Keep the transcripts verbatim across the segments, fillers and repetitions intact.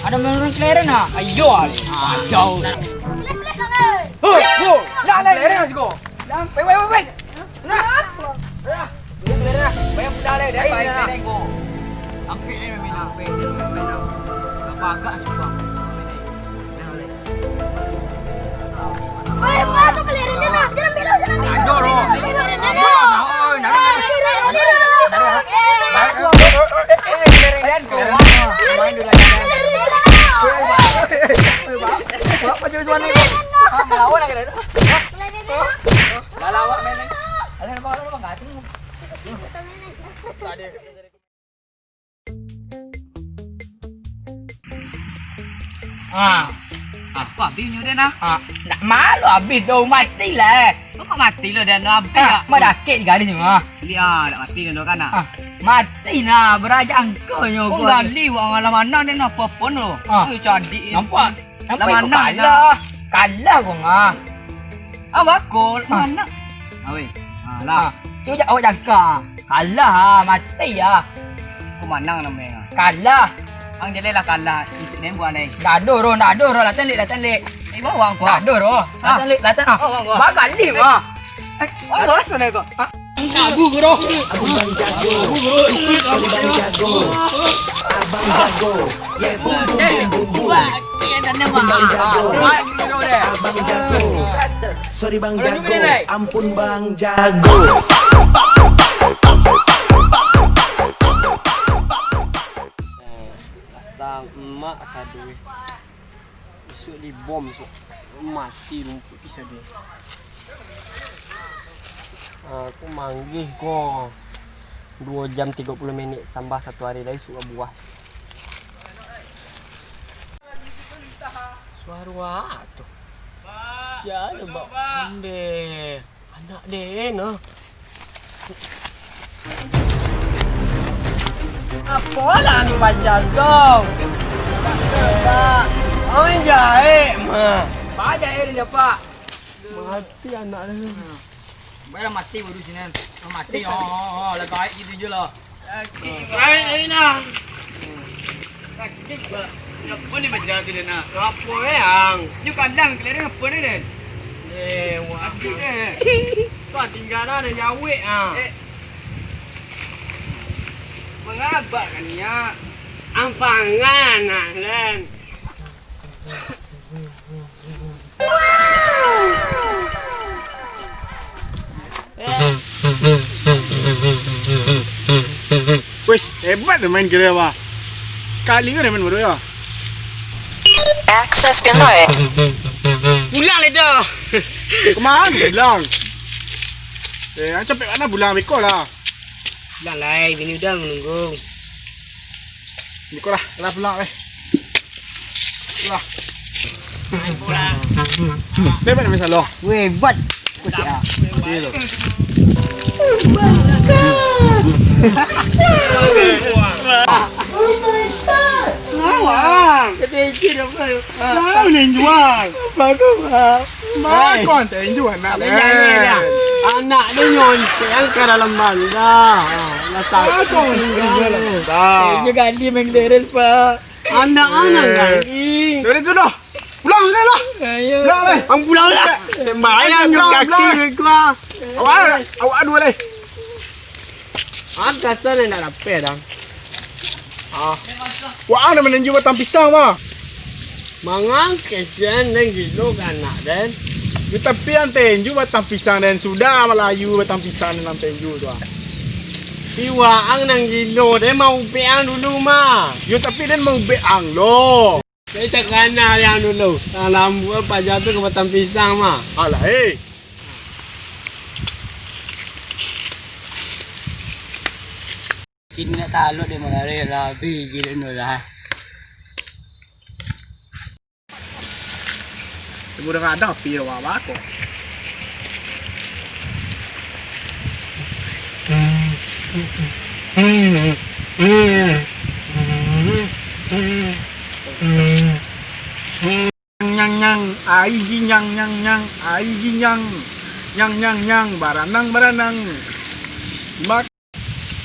Ado main urang kelereng ah. Ayo, ah. Kacau. Hoi, hoi. Lah, lah, kelereng lah siko. Lah, weh, weh, weh, weh. Nah. Lah. Ini kelereng lah. Bayar pulang lah. Dah bayar kelereng ko. Ampek ni main ampek ni main. Apa agak sumpah. Nah, boleh. Weh, masuk kelereng ni, nah. Jangan belok, jangan belok. Aduh, roh. Jangan belok. Oi, nah, nah, nah. Kelereng ko. Main dulu lah. Weh, Pak. Weh, Pak. Weh, Pak. Weh, Pak. Weh, Pak. Ah, malawan lagi dah. Lah, lah, awak main ni. Alah, abang, abang, abang, ganti. Ah. Apa abih nyo, Den, ah? Ah, ndak malu abih tu, mati lah. Kok mati lo, Den, abih? Ah, madakek di gadis ni, ah. Lihat, ndak mati, Den, kan, ah? Ah, mati nah, berajangko nyo. Kok gali wak alah manang, Den, apa-apa lo? Ah. Tu cadik. Nampak? Lah manang kalah. Kalah ko ngah. Ah, bako, manang. Ah, weh. Ah, lah. Ah, cubo awak jaga. Kalah ah, mati ah. Ko manang namonyo. Kalah. Ang jaleh lah kalah. Untuak den buek lai. Ndak ado roh, ndak ado roh. Latihan lek, latihan lek. Eh, bawang ko. Ndak ado roh. Ah. Latihan lek, latihan ah. Bawang ko. Bagalih ah. Eh, bawang ko. Abu, bro. Abang Jago. Abang Jago. Sorry, Bang Jago. Abang Jago. Sorry, Bang Jago. Ampun, Bang Jago. Asa emak saduih. Isuak dibom, isuak mati rumpuik isuak dibom. Aku manggih ko duo jam tigo puluah minik, sambah satu ari lai, isuak buah. Suaro a tu? Sia tu, Bak? Ondeh. Anak den, ah. Apolah anu paja ko? Pak. Oi, jahek mah. Pak, jahek den, Pak. Mati anak den. Baiklah, mati baru sinan. Mati, oh, oh, oh, lah gaek gitu je lah. Sakik, Pak. Sakik, Pak. Ngapa ni macam tu, Den, ah? Ngapa, eh, ang? Nyo kandang, kelereng apa ni, Den? Eh, wah. Sakik, eh. Wah, tinggalan, eh, jawek, ah. Eh. Mangabak kan, Nyak? Ampangan, ah, Den. Wes, hebat deh main kira apa? Sekali kan main baru ya? Access denied. Pulang lah dah. Kemana pulang? Eh, capek mana pulang, beko lah. Pulang lah, bini udah menunggu. Beko lah, lah pulang lah. Lah. Dia mana masalah? Weh, bat. Kocak ah. Iya tu. Lawan. Kata izin apa? Tahu ni jual. Bagus ah. Makon tinju anak. Anak dia nyonceng ke dalam banda. Lah takut. Tinju gali main kelereng, Pak. Anak-anak gali. Dari tu dah. Pulang dah lah. Pulang lah. Ang pulang lah. Sembayang jo kaki kau. Awak, awak dua lah. Ang kasan yang nak lapeh dah. Ah. Wah, ang nak maninju batang pisang mah. Mangang kecen den gilo ka anak den. Yo, tapi ang tinju batang pisang den sudah Malayu batang pisang den ang tinju tu ah. Iwak ang nan gilo, den maubek ang dulu mah. Yo, tapi den maubek ang lo. Tapi takana dek ang dulu. Ang lambuak paja tu ka batang pisang mah. Alah, eh. Kini nak taluk dek mangari lah, bigi dek nu lah. Ibu dah kadang api dah wabah ko. Ai ginyang nyang nyang, ai ginyang nyang nyang nyang, baranang baranang. Mak-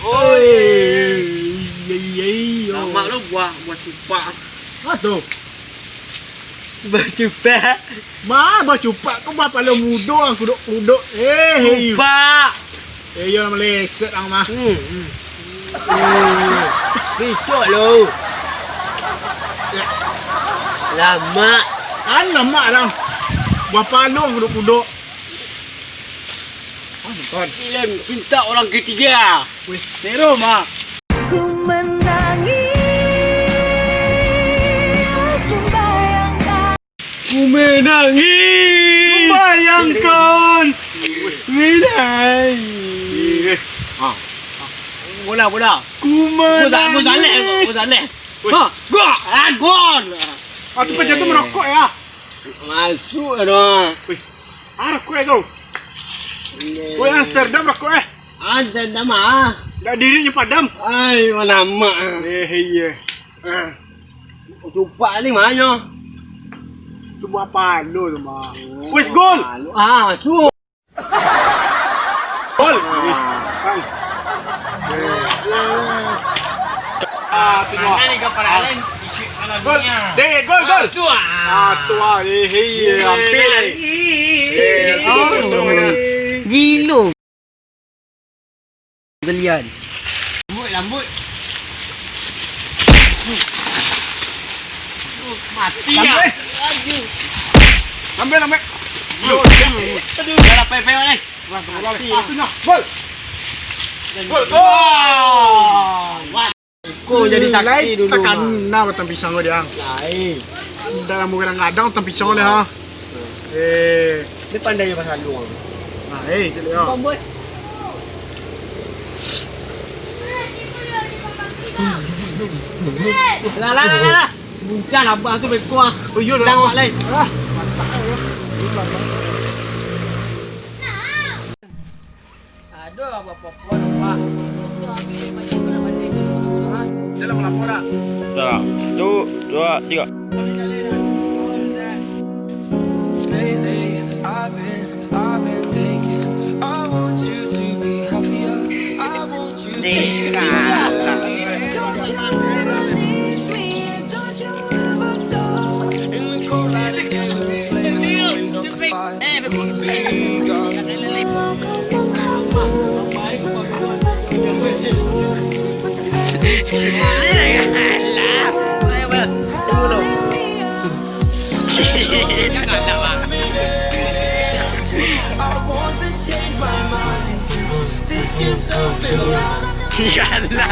Oi. Oi, oi, oi, yo. Lamak lo buah, buah cupak. Ah, tu. Buah cupak. Ma, buah cupak tu buah palo mudo, ang kudok-kudok. Eh, hei. Cupak. Eh, yo, meleset ang mah. Hmm, hmm. Bicok lo. Lamak. An lamak dang. Buah palo ang kudok-kudok. Ah, bukan. Film cinta orang ketiga. Wih, seru mah. Ku menangis membayangkan. Ku menangis membayangkan. Menangis. Eh, ah. Bola, bola. Ku menangis. Gol, gol, gol, gol. Wih. Ha, gol. Ah, gol. Ah, tu pajak tu merokok ya? Masuk dah. Wih. Ah, rokok eh kau. Woi, Amsterdam rokok eh. Amsterdam ah. Dak diri nyo padam. Ai, mana mak. Eh, iya. Ah. Cupak ni mah nyo. Tu buah palo tu mah. Wes, gol. Ah, masuk. Gol. Ah, tu mah. Mana ni kapal lain? Gol. Deh, gol, gol. Ah, tu ah. Eh, eh, hampir. Eh, gilo. Gelian. Lambut, lambut. Mati ya. Sampai, sampai. Aduh, dah lah payah-payah ni. Gol. Gol, gol. Ko jadi saksi dulu. Takana batang pisang ko, Diang. Lain. Dalam gadang-gadang batang pisang ko, ha. Eh. Dia pandai je pasal luang. Nah, eh, cek dia. Lah, lah, lah, lah, lah. Buncah abah tu beko ah. Oh, iyo, dah. Dah, lain. Ah. Aduh, apa-apa, Pak. Dah lah, melapor dah. Dah lah. Satu, dua, tiga. Lately, I've been, I've been thinking, I want you to be happier. I want you to be happier. Don't you ever leave me, don't you ever go. In the cold light, in the flame, in the fire. Yalah.